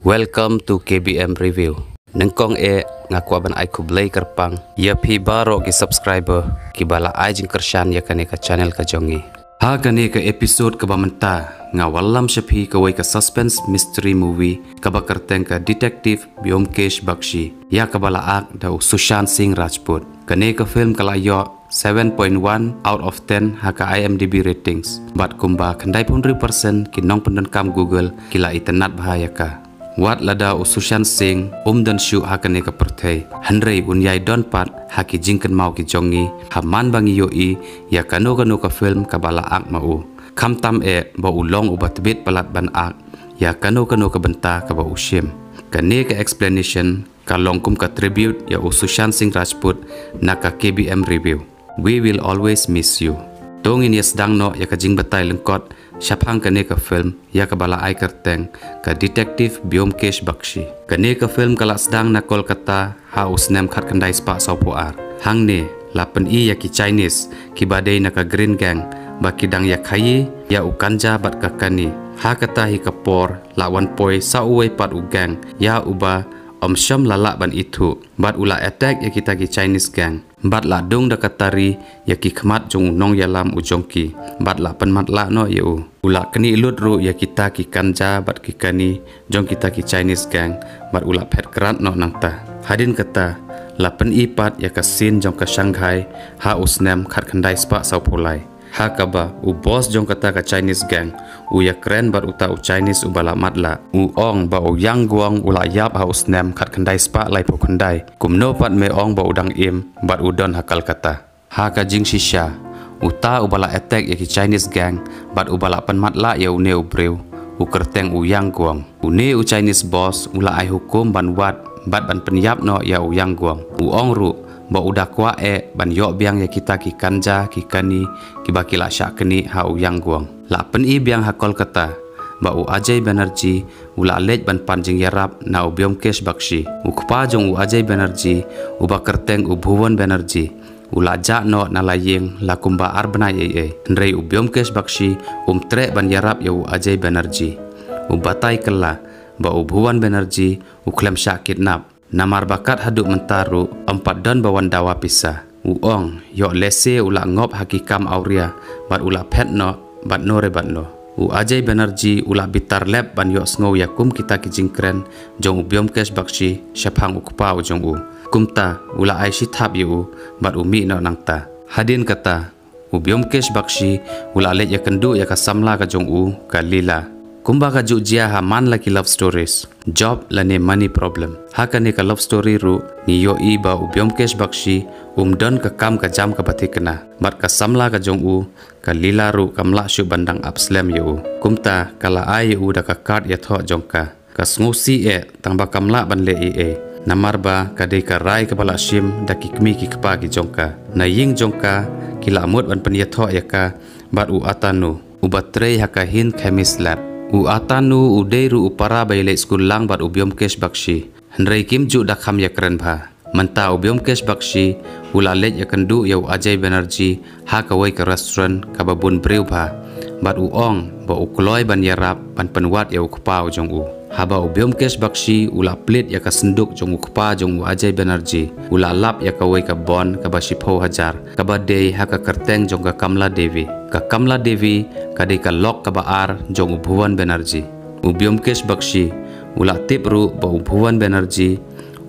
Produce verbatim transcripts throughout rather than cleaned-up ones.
Welcome to K B M Review. Nyngkong eh nga kwah ban ai khublei kyrpang ïa phi baroh ki subscriber kiba la ai jingkyrshan ïa kane ka channel ka jong ngi. Ha kane ka episode kaba mynta nga wallam sha phi kawei ka suspense mystery movie kaba kyrteng ka Detective Byomkesh Bakshi, ïa kaba la act da u Sushant Singh Rajput. Kane ka film ka la ïoh seven point one out of ten ha ka I M D B ratings. Bad kumba khyndai phew hynriew percent ki nongpyndonkam Google ki la itynnad bha ïa ka. Wat lada u Sushant Singh um don shuh ha kane ka pyrthei, hynrei un ïai don pat ha ki jingkynmaw ki jong ngi ha man ba ngi ïohi ïa kano kano ka film kaba la act ma u. Khamtam eh ba u long uba tbit palat ban act ïa kano kano ka bynta kaba u shim. Kane ka explanation ka long kum ka tribute ïa u Sushant Singh Rajput na ka K B M Review. We will always miss you. To ngin ïa sdang noh ïa ka jingbatai lyngkot shaphang kane ka film ïa kaba la ai kyrteng ka Detective Byomkesh Bakshi. Kane ka film ka la sdang na Kolkata ha u snem khatkhyndai spah sawphew ar. Hangne la pyni ïa ki Chinese kiba dei na ka Green Gang ba ki dang ïa khaïi ïa u ganja bad ka kani. Ha kata hi ka por la wan poi sa uwei pat u gang ïa uba ym shym la lah ban ithuh bad u la attack ïa kita ki Chinese gang. Bad la dung da ka tari ïa ki khmat jong u nongïalam u jong ki. Bad la pynmatlah noh ïa u. U la knieh lut ruh ïa kita ki ganja bad ki kani jong kita ki Chinese gang bad u la phet krat noh nangta. Hadien kata la pyni pat ïa ka scene jong ka Shanghai ha u snem khatkhyndai spah sawphew lai. Ha kaba u boss jong kata ka Chinese gang u ïakren bad uta u Chinese uba la matlah. U ong ba u Yang Guang u la ïap ha u snem khatkhyndai spah laiphew khyndai. Kumno pat me ong ba u dang im bad u don ha Kolkata? Ha ka jingshisha, uta uba la attack ïa ki Chinese gang bad uba la pynmatlah ïa une u briew u kyrteng u Yang Guang. Une u Chinese boss u la ai hukum ban wad bad ban pynïap noh ïa u Yang Guang. U ong ruh ba u da kwah eh ban ïoh biang ïa kita ki ganja ki kani kiba ki la shah knieh ha u Yang Guang. La pyni biang ha Kolkata ba u Ajay Banerjee u la leit ban pan jingïarap na u Byomkesh Bakshi. U kpa jong u Ajay Banerjee uba kyrteng u Bhuwan Banerjee u la jah noh na la ïing la kumba ar bnai ei ei. Hynrei u Byomkesh Bakshi um treh ban ïarap ïa u Ajay Banerjee. U batai kylla ba u Bhuwan Banerjee u khlem shah kidnap. Namar ba kat haduh mynta ruh ym pat don ba wan dawa pisa. U ong ïoh lehse u la ngop ha ki kam awria bad u la phet noh bad no re bad no. U Ajay Banerjee u la bitar lep ban ïohsngew ïa kum kita ki jingkren jong u Byomkesh Bakshi shaphang u kpa u jong u. Kumta u la ai shithap ïa u bad u mih noh nangta. Hadien kata u Byomkesh Bakshi u la leit ïakynduh ïa ka samla ka jong u ka Leela. Kumba ka juh jia ha man la ki love stories, job lane money problem. Ha kane ka love story ruh ngi ïohi ba u Byomkesh Bakshi um don ka kam ka jam kaba thikna bad ka samla ka jong u ka Leela ruh kam lah shuh ban dang ap slem ïa u. Kumta ka la ai ïa u da ka card ïathoh jong ka. Ka sngewsih eh tang ba kam lah ban leh ei ei. Namar ba ka dei ka rai kaba la shim da ki kmie ki kpa ki jong ka. Na ïing jong ka ki la mut ban pynïathoh ïa ka bad u Atanu uba trei ha ka Hind Chemist Lab. U Atanu u dei ruh u para ba ïaleit skul lang bad u Byomkesh Bakshi. Hynrei kim ju da kham ïakren bha. Mynta u Byomkesh Bakshi u la leit ïakynduh ïa u Ajay Banerjee ha kawei ka restaurant kaba bun briew bha bad u ong ba u kloi ban ïarap ban pynwad ïa u kpa u jong u. Haba u Byomkesh Bakshi u la plie ïa ka synduk jong u kpa jong u Ajay Banerjee, u la lap ïa kawei ka bond kaba shiphew hajar kaba dei ha ka kyrteng jong ka Kamla Devi. Ka Kamla Devi ka dei ka lok kaba ar jong u Bhuwan Banerjee. U Byomkesh Bakshi u la tip ruh ba u Bhuwan Banerjee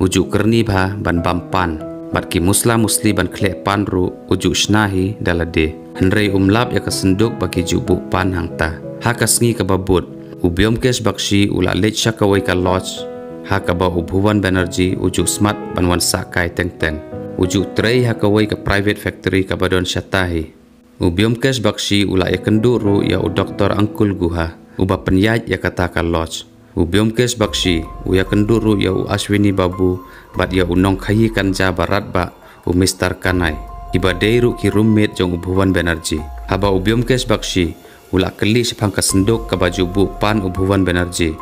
u ju kyrni bha ban bam pan bad ki musla musli ban khleh pan ruh u ju shna hi da lade. Hynrei um lap ïa ka synduk ba ki ju buh pan hangta. Ha ka sngi kaba bud u Byomkesh Bakshi u la leit sha kawei ka lodge ha kaba u Bhuwan Banerjee u ju smat ban wan sah kai teng teng. U ju trei ha kawei ka private factory kaba don shata hi. U Byomkesh Bakshi u la ïakynduh ruh ïa u Doktor Ankul Guha uba pynïaid ïa kata ka lodge. U Byomkesh Bakshi u ïakynduh ruh ïa u Ashwini Babu bad ïa u nongkhaïi ganja ba radbah u Mister Kanai, kiba dei ruh ki roommate jong u Bhuwan Banerjee. Haba u Byomkesh Bakshi u la kylli shaphang ka synduk kaba ju buh pan u Bhuwan Banerjee,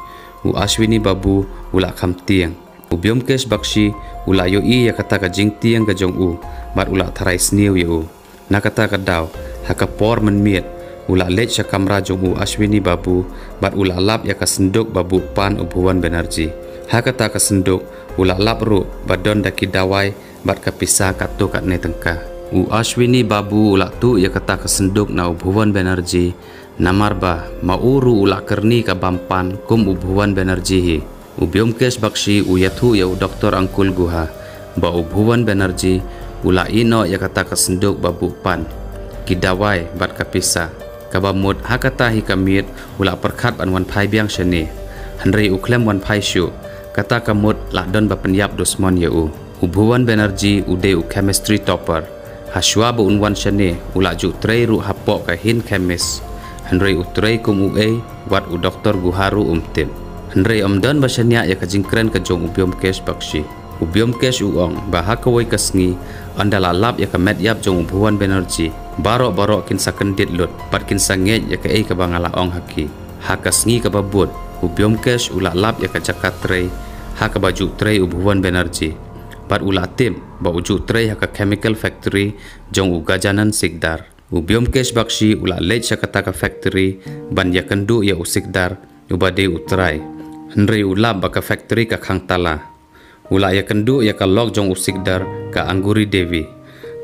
u Ashwini Babu u la kham tieng. U Byomkesh Bakshi u la ïohi ïa kata ka jingtieng ka jong u bad u la tharai sniew ïa u. Na kata ka daw ha ka por mynmiet U la leit sha kamra jong u Ashwini Babu, bad u la lap ïa ka synduk ba buh pan u Bhuvan Banerjee. Ha kata ka synduk, u la lap ruh ba don da ki dawai bad ka pisa katto katne tyngka. U Ashwini Babu u la tuh ïa kata ka synduk na u Bhuvan Banerjee, namar ba ma u ruh u la kyrni ka bam pan kum u Bhuvan Banerjee hi. U Byomkesh Bakshi u ïathuh ïa u Doktor Ankul Guha ba u Bhuvan Banerjee u la ïeh noh ïa kata ka synduk ba buh pan, ki dawai bad ka pisa. Kaba mut ha kata hi ka miet u la pyrkhat ban wan phai biang shane. Hynrei u khlem wan phai shuh, kata ka mut la don ba pynïap dusmon ïa u. U Bhuvan Banerjee u dei u chemistry topper. Ha shuwa ba un wan shane, u la ju trei ruh hapoh ka hin chemist. Hynrei u trei kum u ei, wat u Doktor Guha ruh um tip. Hynrei ym don ba shaniah ïa ka jingkren ka jong u Byomkesh Bakshi. U Byomkesh u ong ba ha kawei ka sngi, ynda la lap ïa ka met ïap jong u Bhuvan Banerjee, baroh baroh kin sa kyndit lut bad kin sa ngeit ïa kaei kaba nga la ong ha ki. Ha ka sngi kaba bud, u Byomkesh u la lap ïa ka jaka trei ha kaba ju trei u Bhuvan Banerjee, bad u la tip ba u ju trei ha ka chemical factory jong u Gajanan Sikdar. U Byomkesh Bakshi u la leit sha kata ka factory ban ïakynduh ïa u Sikdar, uba dei u trai. Hynrei u lap ba ka factory ka khang tala. U la ïakynduh ïa ka lok jong u Sikdar, ka Anguri Devi.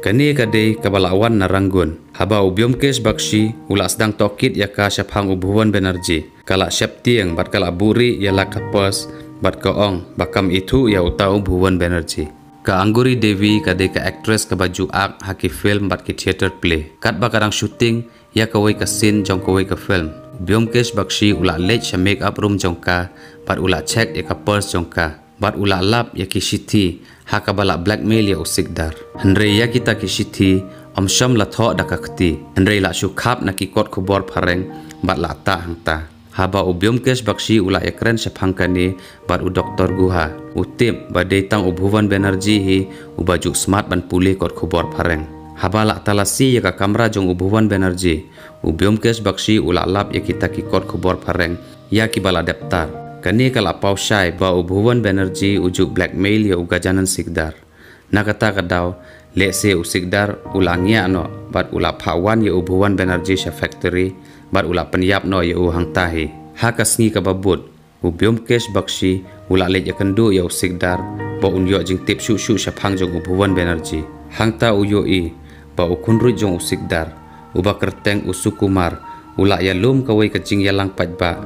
Kane ka dei kaba la wan na Rangoon. Haba u Byomkesh Bakshi u la sdang tohkit ïa ka shaphang u Bhuvan Banerjee, ka la sheptieng bad ka la buhrieh ïa la ka purse bad ka ong ba kam ithuh ïa uta u Bhuvan Banerjee. Ka Anguri Devi ka dei ka actress kaba ju act ha ki film bad ki theatre play. Katba ka dang shooting ïa kawei ka scene jong kawei ka film, u Byomkesh Bakshi u la leit sha makeup room jong ka bad u la check ïa ka purse jong ka. Bad u la lap ïa ki shithi ha kaba la blackmail ïa u Sikdar. Hynrei ïa kita ki shithi ym shym la thoh da ka kti. Hynrei la shu khap na ki kot khubor phareng bad la tah hangta. Haba u Byomkesh Bakshi u la ïakren shaphang kane bad u Doktor Guha, u tip ba dei tang u Bhuvan Banerjee hi uba ju smat ban pule kot khubor phareng. Haba la talasi ïa ka kamra jong u Bhuvan Banerjee, u Byomkesh Bakshi u la lap ïa kita ki kot khubor phareng ïa kiba la dep tar. Kane ka la paw shai ba u Bhuvan Banerjee u ju blackmail ïa u Gajanan Sikdar. Na kata ka daw, lehse u Sikdar u la ngiah noh bad u la phah wan ïa u Bhuvan Banerjee sha factory bad u la pynïap noh ïa u hangta hi. Ha ka sngi kaba bud, u Byomkesh Bakshi u la leit ïakynduh ïa u Sikdar ba un ïoh jingtip shuh shuh shaphang jong u Bhuvan Banerjee. Hangta u ïohi ba u khunruit jong u Sikdar, uba kyrteng u Sukumar, u la ïalum kawei ka jingïalang paidbah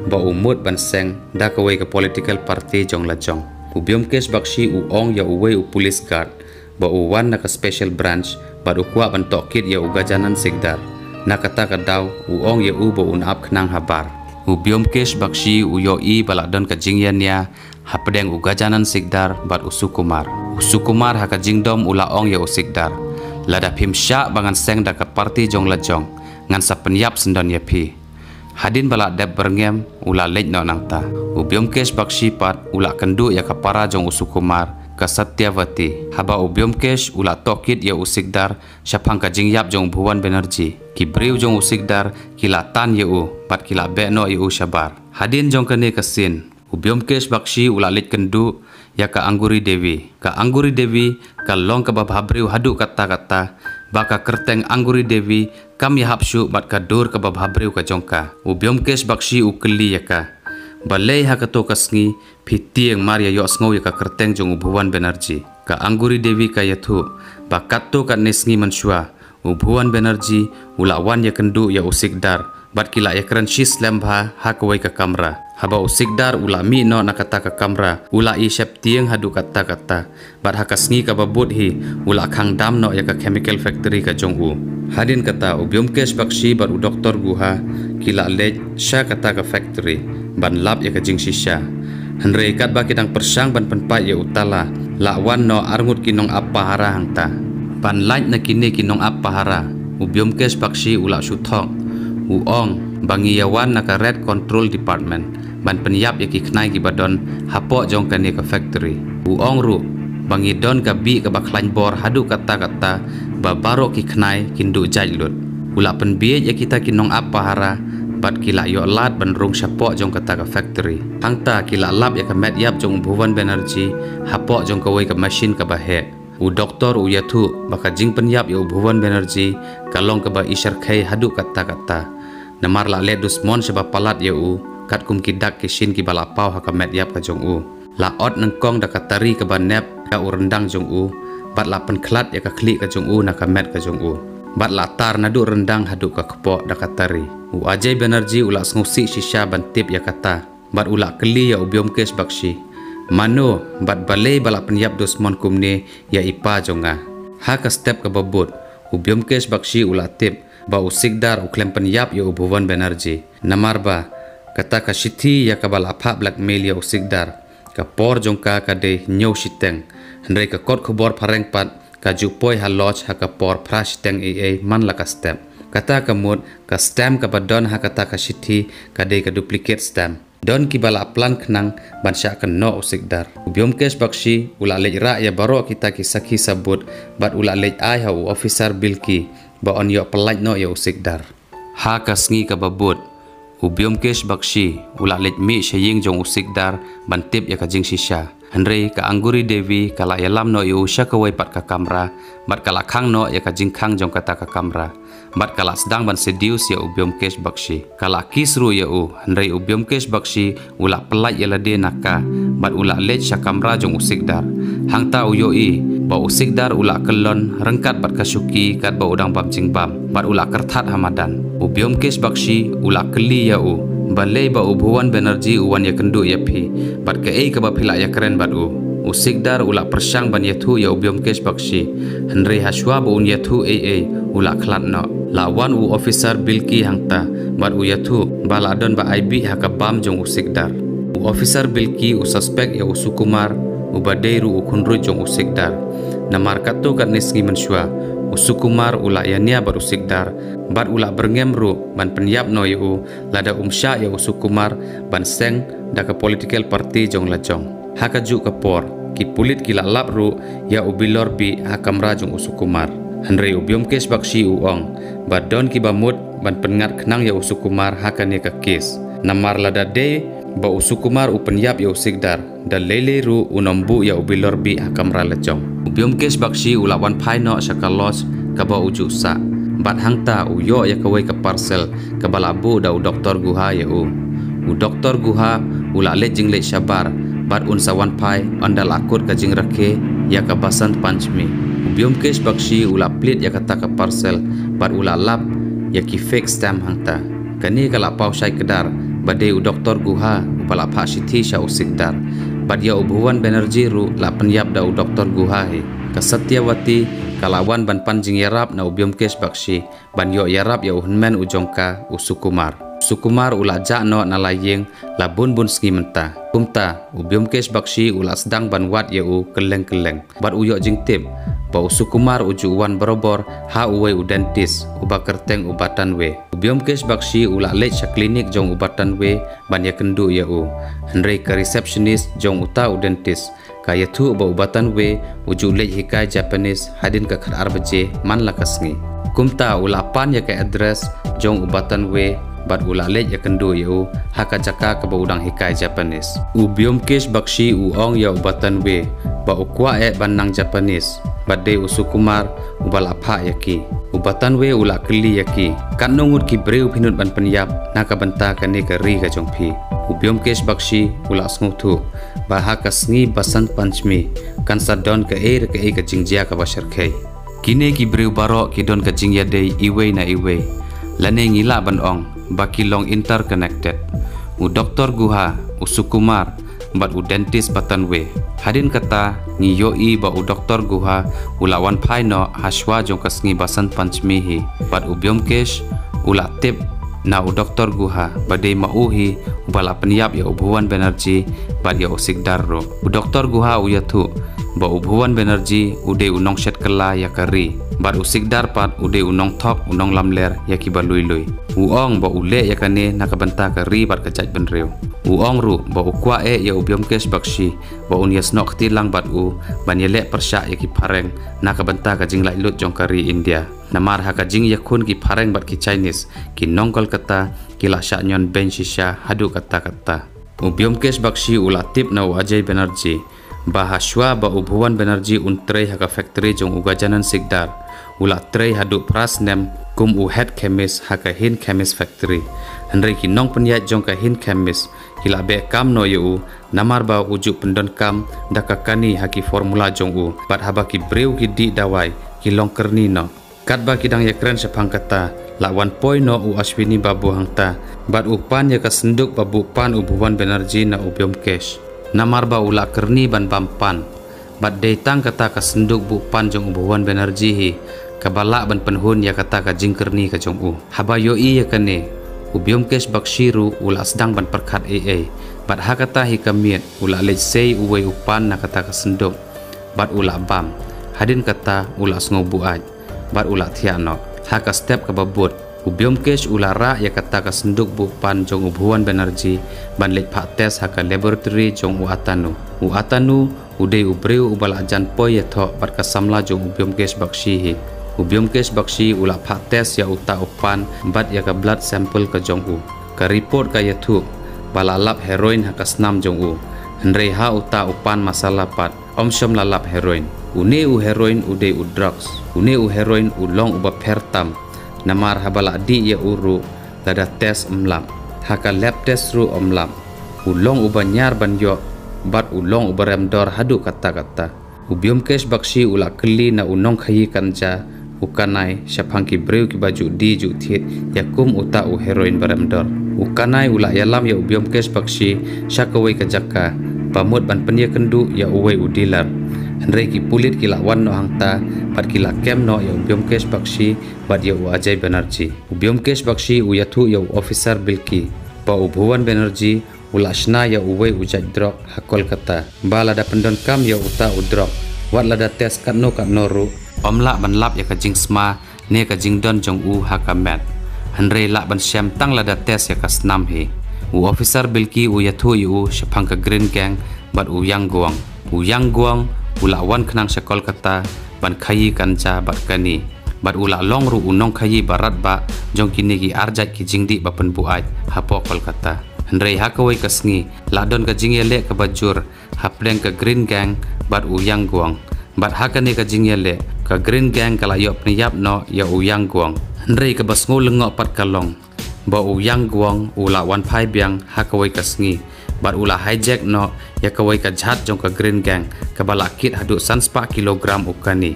ba u mut ban seng da kawei ka political party jong la jong. U Byomkesh Bakshi u ong ïa uwei u police guard ba u wan na ka special branch bad u kwah ban tohkit ïa u Gajanan Sikdar. Na kata ka daw u ong ïa u ba un ap khnang habar. U Byomkesh Bakshi u ïohi ba la don ka jingïania hapdeng u Gajanan Sikdar bad u Sukumar. U Sukumar ha ka jingdom u la ong ïa u Sikdar, lada phim shah ba ngan seng da ka party jong la jong, ngan sa pynïap syndon ïa phi. Hadien ba la dep byrngem, u la leit noh nangta. U Byomkesh Bakshi pat u la kynduh ïa ka para jong u Sukumar, ka Satyavati. Haba u Byomkesh u la tohkit ïa u Sikdar shaphang ka jingïap jong u Bhuvan Banerjee, ki briew jong u Sikdar ki la tan ïa u bad ki la beh noh ïa u shabar. Hadien jong kane ka scene, u Byomkesh Bakshi u la leit kynduh ïa ka Anguri Devi. Ka Anguri Devi ka long kaba bhabriew haduh katta katta, ba ka kyrteng Anguri Devi kam ïahap shuh bad ka dur kaba bhabriew ka jong ka. U Byomkesh Bakshi u kylli ïa ka, balei ha kato ka sngi phi tieng mar ïa ïohsngew ïa ka kyrteng jong u Bhuvan Banerjee? Ka Anguri Devi ka ïathuh ba katto katne sngi mynshuwa, u Bhuvan Banerjee u la wan ïakynduh ïa u Sikdar bad ki la ïakren shi slem bha ha kawei ka kamra. Haba u Sikdar u la mih noh na kata ka kamra, u la ïasheptieng haduh katta katta. Bad ha ka sngi kaba bud hi u la khang dam noh ïa ka chemical factory ka jong u. Hadien kata u Byomkesh Bakshi bad u Doktor Guha ki la leit sha kata ka factory ban lap ïa ka jingshisha. Hynrei katba ki dang pyrshang ban pynpait ïa u tala, la wan noh arngut ki nongap pahara hangta. Ban lait na kine ki nongap pahara, u Byomkesh Bakshi u la shu thok, u ong ba ngi ïa wan na ka Raid Control Department ban pynïap ïa ki khnai kiba don hapoh jong kane ka factory. U ong ruh ba ngi don ka bih kaba khlaiñ bor haduh katta katta ba baroh ki khnai kin duh jait lut. U la pynbieit ïa kita ki nongap pahara bad ki la ïoh lad ban rung shapoh jong kata ka factory. Hangta ki la lap ïa ka met ïap jong u Bhuvan Banerjee hapoh jong kawei ka machine kaba heh. U doktor u ïathuh ba ka jingpynïap ïa u Bhuvan Banerjee ka long kaba i shyrkhei haduh katta katta. Namar la leh dusmon shaba palat ïa u, katkum ki dak ki shin kiba la paw ha ka met ïap ka jong u. La ot nyngkong da ka tari kaba nep ïa u ryndang jong u, bad la pynkhlad ïa ka khlieh ka jong u na ka met ka jong u. Bad la tar naduh ryndang haduh ka kpoh da ka tari. U Ajay Banerjee u la sngewsih shisha ban tip ïa kata, bad u la kylli ïa u Byomkesh Bakshi: Mano, bad balei ba la pynïap dusmon kumne ïa i pa jong nga? Ha ka step kaba bud, u Byomkesh Bakshi u la tip ba u Sikdar u khlem pynïap ïa u Bhuvan Banerjee. Namar ba kata ka shithi ïa kaba la phah blackmail ïa u Sikdar, ka por jong ka ka dei hynñiew shiteng, hynrei ka kot khubor phareng pat ka ju poi ha lodge ha ka por phra shiteng ei ei man la ka step. Kata ka mut, ka stamp kaba don ha kata ka shithi ka dei ka duplicate stamp. Don kiba la plan khnang ban shah kynnoh u Sikdar. U Byomkesh Bakshi u la leit rah ïa baroh kita ki sakhi sabut, bad u la leit ai ha u officer Bilki ba un ïoh pyllait noh ïa u Sikdar. Ha ka sngi kaba bud, u Byomkesh Bakshi u la leit mih sha ïing jong u Sikdar ban tip ïa ka jingshisha. Hynrei ka Anguri Devi ka la ïalam noh ïa u sha kawei pat ka kamra, bad ka la khang noh ïa ka jingkhang jong kata ka kamra, bad ka la sdang ban seduce ïa u Byomkesh Bakshi. Ka la kiss ruh ïa u, hynrei u Byomkesh Bakshi u la pyllait ïa lade na ka, bad u la leit sha kamra jong u Sikdar. Hangta u ïohi ba u Sikdar u la kyllon ryngkat bad ka shuki katba u dang bam jingbam, bad u la kyrthat ha madan. U Byomkesh Bakshi u la kylli ïa u balei ba u Bhuvan Banerjee u wan ïakynduh ïa phi, bad kaei kaba phi la ïakren bad u. U Sikdar u la pyrshang ban ïathuh ïa u Byomkesh Bakshi, hynrei ha shuwa ba un ïathuh ei ei, u la khlad noh. La wan u officer Bilki hangta, bad u ïathuh ba la don ba aibih ha ka bam jong u Sikdar. U officer Bilki u suspect ïa u Sukumar, uba dei ruh u khunruit jong u Sikdar. Namar katto katne sngi mynshuwa, u Sukumar u la ïania bad u Sikdar, bad u la byrngem ruh ban pynïap noh ïa u, lada um shah ïa u Sukumar ban seng da ka political party jong la jong. Ha kajuh ka por, ki pulit ki la lap ruh ïa u Bilor Bih ha kamra jong u Sukumar. Hynrei u Byomkesh Bakshi u ong ba don kiba mut ban pynngat khnang ïa u Sukumar ha kane ka case. Namar lada dei ba u Sukumar u pynïap ïa u Sikdar, da lei lei ruh un ym buh ïa u Bilor Bih ha kamra la jong. U Byomkesh Bakshi u la wan phai noh sha ka lodge kaba u ju sah. Bad hangta u ïoh ïa kawei ka parcel kaba la buh da u Doktor Guha ïa u. U Doktor Guha u la leit jingleit shabar, bad un sa wan phai ynda la kut ka jingrakhe ïa ka Basant Panchmi. U Byomkesh Bakshi u la plie ïa kata ka parcel, bad u la lap ïa ki fake stamp hangta. Kane ka la paw shai kdar ba dei u Doktor Guha uba la phah shithi sha u Sikdar. Bad ïa u Bhuvan Banerjee ruh la pynïap da u Doktor Guha hi. Ka Satyawati ka la wan ban pan jingïarap na u Byomkesh Bakshi, ban ïoh ïarap ïa u hynmen u jong ka, u Sukumar. Sukumar u la jah noh na la ïing la bun bun sngi mynta. Kumta, u Byomkesh Bakshi u la sdang ban wad ïa u kylleng kylleng. Bad u ïoh jingtip ba u Sukumar u ju wan barabor ha uwei u dentist uba kyrteng u Batanwe. U Byomkesh Bakshi u la leit sha klinik jong u Batanwe ban ïakynduh ïa u. Hynrei ka receptionist jong uta u dentist ka ïathuh ba u Batanwe u ju leit hikai Japanese hadien ka khatar baje man la ka sngi. Kumta u la pan ïa ka address jong u Batanwe, bad u la leit ïakynduh ïa u ha ka jaka kaba u dang hikai Japanese. U Byomkesh Bakshi u ong ïa u Batanwe ba u kwah eh ban nang Japanese, bad dei u Sukumar uba la phah ïa ki. U Batanwe u la kylli ïa ki: Katno ngut ki briew phi nud ban pynïap na ka bynta kane ka ri ka jong phi? U Byomkesh Bakshi u la sngewthuh ba ha ka sngi Basant Panchmi kan sa don kaei re kaei ka jingjia kaba shyrkhei. Kine ki briew baroh ki don ka jingïadei iwei na iwei, lane ngi lah ban ong ba ki long interconnected. U Doktor Guha, u Sukumar, bad u dentist Batanwe. Hadien kata, ngi ïohi ba u Doktor Guha u la wan phai noh ha shuwa jong ka sngi Basant Panchmi hi. Bad u Byomkesh u la tip na u Doktor Guha ba dei ma u hi uba la pynïap ïa u Bhuvan Banerjee bad ïa u Sikdar ruh. U Doktor Guha u ïathuh ba u Bhuvan Banerjee u dei u nongshet kylla ïa ka ri, bad u Sikdar pat u dei u nongthok u nonglamler ïa kiba lui lui. U ong ba u leh ïa kane na ka bynta ka ri bad ka jaitbynriew. U ong ruh ba u kwah eh ïa u Byomkesh Bakshi ba un ïasnoh kti lang bad u ban ïaleh pyrshah ïa ki phareng na ka bynta ka jinglaitluid jong ka ri India. Namar ha ka jingïakhun ki phareng bad ki Chinese, ki nong Kolkata ki la shah ñion beiñ shisha haduh katta katta. U Byomkesh Bakshi u la tip na u Ajay Banerjee Ba hashwa ba u Bhuwan Banerjee un trei ha ka factory jong u Gajanan Sikdar, u la trei haduh phra snem kum u head chemist ha ka Hind Chemist factory. Hynrei ki nongpynïaid jong ka Hind Chemist ki la beh kam noh ïa u, namar ba u ju pyndonkam da ka kani ha ki formula jong u, bad haba ki briew ki dih dawai ki long kyrni noh. Katba ki dang ïakren shaphang kata, la wan poi noh u Ashwini Babu hangta bad u pan ïa ka synduk ba buh pan u Bhuwan Banerjee na u Byomkesh. Namar ba u la kyrni ban bam pan, bad dei tang kata ka synduk buh pan jong u Bhuwan Banerjee hi kaba lah ban pynhun ïa kata ka jingkyrni ka jong u. Haba ïohi ïa kane, u Byomkesh Bakshi ruh u la sdang ban pyrkhat ei ei, bad ha kata hi ka miet u la leit sei uwei u pan na kata ka synduk bad u la bam. Hadien kata u la sngew buaid bad u la thiah noh. Ha ka step kaba bud, u Byomkesh u la rah ïa kata ka synduk buh pan jong u Bhuwan Banerjee ban leit phah test ha ka laboratory jong u Atanu. U Atanu u dei u briew uba la jan poi ïathoh bad ka samla jong u Byomkesh Bakshi hi. U Byomkesh Bakshi u la phah test ïa uta u pan bad ïa ka blood sample ka jong u. Ka report ka ïathuh ba la lap heroin ha ka snam jong u. Hynrei ha uta u pan masala pat, ym shym la lap heroin. Une u heroin u dei u drugs. Une u heroin u long uba pher tam. Namar haba la dih ïa u ruh, lada test ym lap. Ha ka lab test ruh ym lap. U long uba ñiar ban ïoh bad u long uba rem dor haduh katta katta. U Byomkesh Bakshi u la kylli na u nongkhaïi kanja, u Kanai, shaphang ki briew kiba ju die ju thied ïa kum uta u heroin ba rem dor. U Kanai u la ïalam ïa u Byomkesh Bakshi sha kawei ka jaka ba mut ban pynïakynduh ïa uwei u dealer. Hynrei ki pulit ki la wan noh hangta bad ki la kem noh ïa u Byomkesh Bakshi bad ïa u Ajay Banerjee. U Byomkesh Bakshi u ïathuh ïa u officer Bilki ba u Bhuwan Banerjee u la shna ïa uwei u jait drok ha Kolkata ba lada pyndonkam ïa uta u drok, wat lada test katno katno ruh, ym lah ban lap ïa ka jingsma ne ka jingdon jong u ha ka met. Hynrei lah ban shem tang lada test ïa ka snam hi. U officer Bilki u ïathuh ïa u shaphang ka Green Gang bad u Yang Guang. U Yang Guang u la wan khnang sha Kolkata ban khaïi kanja bad kani. Bad u la long ruh u nongkhaïi ba radbah jong kine ki arjait ki jingdih ba pynbuaid hapoh Kolkata. Hynrei ha kawei ka sngi la don ka jingïaleh kaba jur hapdeng ka Green Gang bad u Yang Guang. Bad ha kane ka jingïaleh, ka Green Gang ka la ïoh pynïap noh ïa u Yang Guang. Hynrei kaba sngew lyngngoh pat ka long ba u Yang Guang u la wan phai biang ha kawei ka sngi bad u la hijack noh ïa kawei ka jhat jong ka Green Gang kaba la kit haduh san spah kilogram u kani.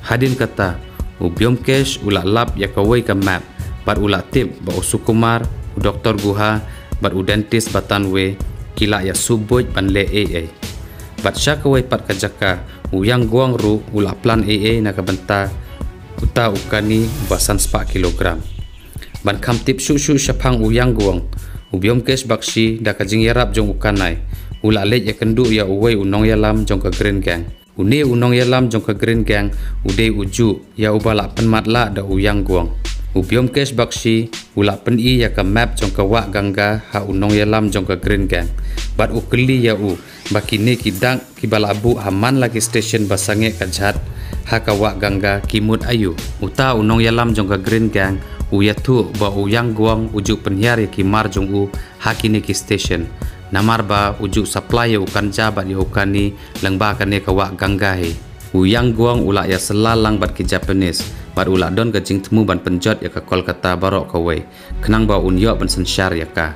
Hadien kata, u Byomkesh u la lap ïa kawei ka map bad u la tip ba u Sukumar, u Doktor Guha bad u dentist Batanwe ki la ïa shu buit ban leh ei ei. Bad sha kawei pat ka jaka, u Yang Guang ruh u la plan ei ei na ka bynta uta u kani ba san spah kilogram. Ban kham tip shuh shuh shaphang u Yang Guang, u Byomkesh Bakshi da ka jingïarap jong u Kanai u la leit ïakynduh ïa uwei u nongïalam jong ka Green Gang. Une u nongïalam jong ka Green Gang u dei u juh ïa uba la pynmatlah da u Yang Guang. U Byomkesh Bakshi u la pyni ïa ka map jong ka wah Ganga ha u nongïalam jong ka Green Gang bad u kylli ïa u ba kine ki dak kiba la buh ha man la ki station ba sangeh ka jhat ha ka wah Ganga ki mut aïu. Uta u nongïalam jong ka Green Gang u ïathuh ba u Yang Guang u ju pynhiar ïa ki mar jong u ha kine ki station, namar ba u ju supply ïa u kanja bad ïa u kani lyngba kane ka wah Ganga hi. U Yang Guang u la ïasylla lang bad ki Japanese bad u la don ka jingthmu ban pynjot ïa ka Kolkata baroh kawei khnang ba un ïoh ban synshar ïa ka.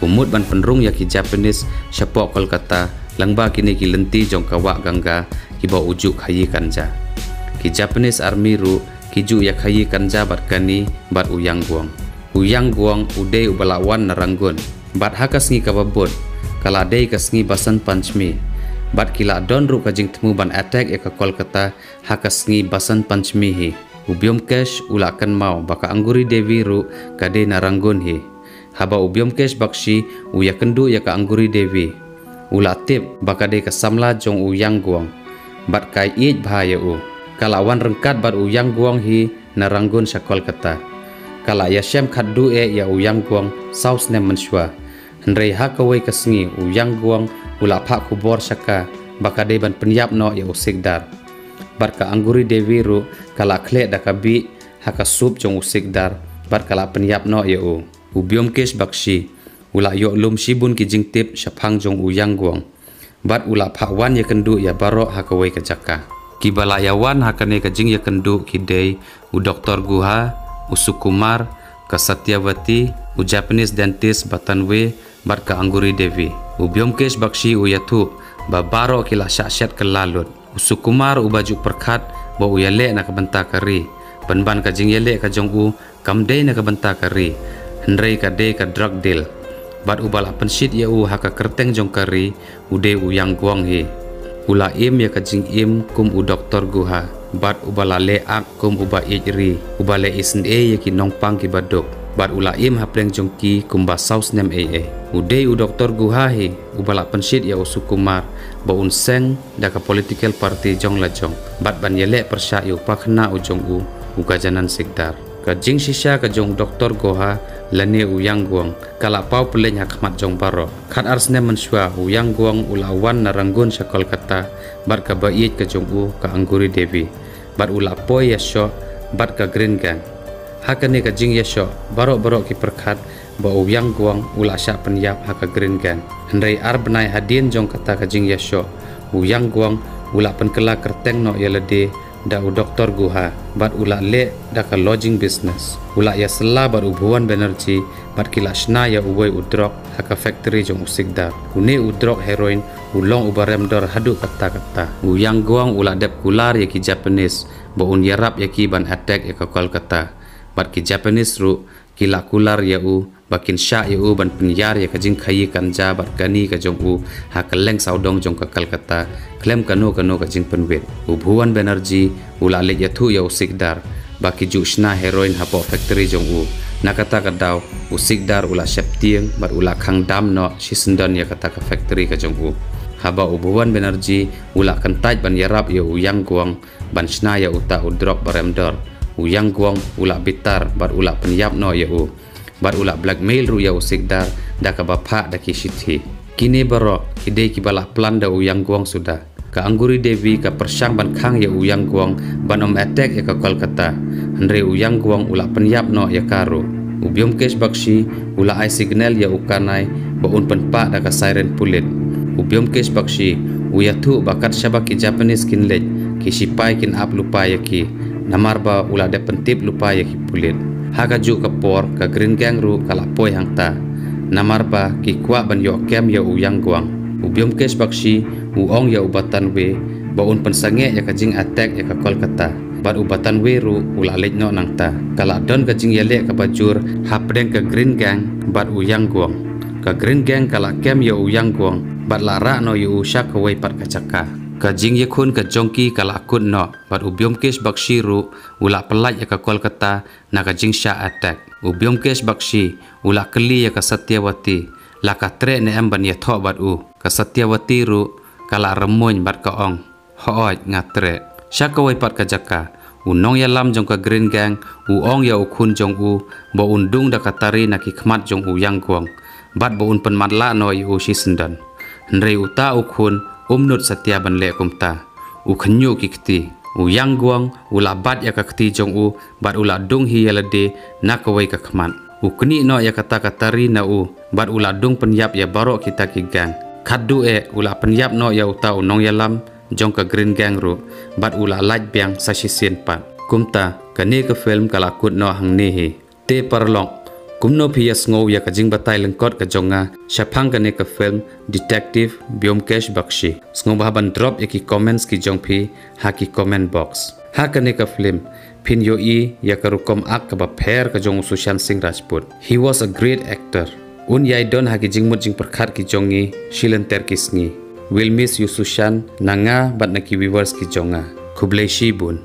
U mut ban pynrung ïa ki Japanese shapoh Kolkata lyngba kine ki lynti jong ka wah Ganga kiba u ju khaïi kanja. Ki Japanese army ruh ki ju ïa khaïi kanja bad kani bad u Yang Guang. U Yang Guang u dei uba la wan na Rangoon. Bad ha ka sngi kaba bud ka la dei ka sngi Basant Panchami. Bad ki la don ruh ka jingthmu ban attack ïa ka Kolkata ha ka sngi Basant Panchami hi. U Byomkesh u la kynmaw ba ka Anguri Devi ruh ka dei na Rangoon hi. Haba u Byomkesh Bakshi u ïakynduh ïa ka Anguri Devi, u la tip ba ka dei ka samla jong u Yang Guang bad ka ïeit bha ïa u. Ka la wan ryngkat bad u Yang Guang hi na Rangoon sha Kolkata. Ka la ïashem khatduh eh ïa u Yang Guang saw snem mynshuwa. Hynrei ha kawei ka sngi u Yang Guang u la phah khubor sha ka ba ka dei ban pynïap noh ïa u Sikdar. Bad ka Anguri Devi ruh ka la khleh da ka bih ha ka sup jong u Sikdar bad ka la pynïap noh ïa u. U Byomkesh Bakshi u la ïoh lum shibun ki jingtip shaphang jong u Yang Guang. bad u la phah wan ïakynduh ïa baroh ha kawei ka jaka. Kiba la ïawan ha kane ka jingïakynduh ki dei u Doktor Guha, u Sukumar, ka Satyavati, u Japanese dentist Batanwe, bad ka Anguri Devi. U Byomkesh Bakshi u ïathuh ba baroh ki la shah shet kylla lut. U Sukumar uba ju pyrkhat ba u ïaleh na ka bynta ka ri, pynban ka jingïaleh ka jong u kam dei na ka bynta ka ri, hynrei ka dei ka drug deal. Bad uba la pynshit ïa u ha ka kyrteng jong ka ri u dei u Yang Guang hi. U la im ïa ka jingim kum u Doktor Guha, bad uba la leh ak kum uba ïeit ri, uba leh isynei ïa ki nongpang kiba duk. Bad u la im hapdeng jong ki kumba saw snem ei ei. U dei u Doktor Guha hi uba la pynshit ïa u Sukumar ba un seng da ka political party jong la jong, bad ban ïaleh pyrshah ïa u pakhynnah u jong u, u Gajanan Sikdar. Ka jingshisha ka jong u Doktor Guha lane u Yang Guang ka la paw pyllein ha khmat jong baroh. Khatar snem mynshuwa u Yang Guang u la wan na Rangoon sha Kolkata bad kaba ïeit ka jong u ka Anguri Devi, bad u la poi ïashoh bad ka Green Gang. Ha kane ka jingïashoh baroh baroh ki pyrkhat ba u Yang Guang u la shah pynïap ha ka Green Gang. Hynrei ar bnai hadien jong kata ka jingïashoh, u Yang Guang u la pynkylla kyrteng noh ïa lade da u Doktor Guha, bad u la leh da ka lodging business. U la ïasylla bad u Bhuvan Banerjee bad ki la shna ïa uwei u drok ha ka factory jong u Sikdar. Une u drok heroin u long uba rem dor haduh katta katta. U Yang Guang u la dep kular ïa ki Japanese ba un ïarap ïa ki ban attack ïa ka Kolkata. Bad ki Japanese ruh ki la kular ïa u ba kin shah ïa u ban pynïar ïa ka jingkhaïi kanja bad kani ka jong u ha kylleng sawdong jong ka Kolkata khlem kano kano ka jingpynwit. U Bhuvan Banerjee u la leit ïathuh ïa u Sikdar ba ki ju shna heroin hapoh factory jong u. Na kata ka daw u Sikdar u la sheptieng bad u la khang dam noh shisyndon ïa kata ka factory ka jong u. Haba u Bhuvan Banerjee u la kyntait ban ïarap ïa u Yang Guang ban shna ïa uta u drok ba rem dor, u Yang Guang u la bitar bad u la pynïap noh ïa u. Bad u la blackmail ruh ïa u Sikdar da kaba phah da ki shithi. Kine baroh ki dei kiba la plan da u Yang Guang suda. Ka Anguri Devi ka pyrshang ban khang ïa u Yang Guang ban ym attack ïa ka Kolkata. Hynrei u Yang Guang u la pynïap noh ïa ka ruh. U Byomkesh Bakshi u la ai signal ïa u Kanai ba un pynpah da ka siren pulit. U Byomkesh Bakshi u ïathuh ba kat shaba ki Japanese kin leit, ki shipai kin ap lypa ïa ki, namar ba u la dep pyntip lypa ïa ki pulit. Ha kajuh ka por ka Green Gang ruh ka la poi hangta, namar ba ki kwah ban ïoh kem ïa u Yang Guang. U Byomkesh Bakshi u ong ïa u Batanwe ba un pynsangeh ïa ka jing attack ïa ka Kolkata. Bad u Batanwe ruh u la leit noh nangta. Ka la don ka jingïaleh kaba jur hapdeng ka Green Gang bad u Yang Guang. Ka Green Gang ka la kem ïa u Yang Guang bad la rah noh ïa u sha kawei pat ka jaka. Ka jingïakhun ka jong ki ka la kut noh bad u Byomkesh Bakshi ruh u la pyllait ïa ka Kolkata na ka jingshah attack. U Byomkesh Bakshi u la kylli ïa ka Satyavati la ka treh ne em ban ïathoh bad u. Ka Satyavati ruh ka la rymmuiñ bad ka ong, hooid nga treh. Sha kawei pat ka jaka u nongïalam jong ka Green Gang u ong ïa u khun jong u ba un dung da ka tari na ki khmat jong u Yang Guang bad ba un pynmatlah noh ïa u shisyndon. Hynrei uta u khun um nud satia ban leh kumta. U khynñiuh ki kti. U Yang Guang u la bat ïa ka kti jong u bad u la dung hi ïa lade na kawei ka khmat. U knieh noh ïa kata ka tari na u bad u la dung pynïap ïa baroh kita ki gang. Khatduh eh u la pynïap noh ïa uta u nongïalam jong ka Green Gang ruh bad u la lait biang sa shisien pat. Kumta kane ka film ka la kut noh hangne hi. Te paralok, kumno phi ïa sngew ïa ka jingbatai lyngkot ka jong nga shaphang kane ka film Detective Byomkesh Bakshi? Sngewbha ban drop ïa ki comments ki jong phi ha ki comment box. Ha kane ka film phin ïohi ïa ka rukom ak kaba pher ka jong u Sushant Singh Rajput. He was a great actor. Un ïai don ha ki jingmut jingpyrkhat ki jong ngi shilynter ki sngi. We'll miss you Sushant, na nga bad na ki viewers ki jong nga. Khublei shibun.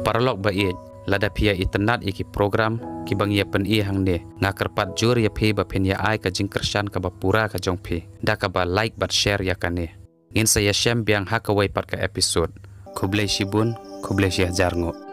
Paralok ba ïeit, lada phi ïa itynnad ïa ki program kiba ngi ïa pyni hangne, nga kyrpad jur ïa phi ba phin ïa ai ka jingkyrshan kaba pura ka jong phi da kaba like bad share ïa kane. Ngin sa ïa shem biang ha kawei pat ka episode. Khublei shibun, khublei shihajar nguh.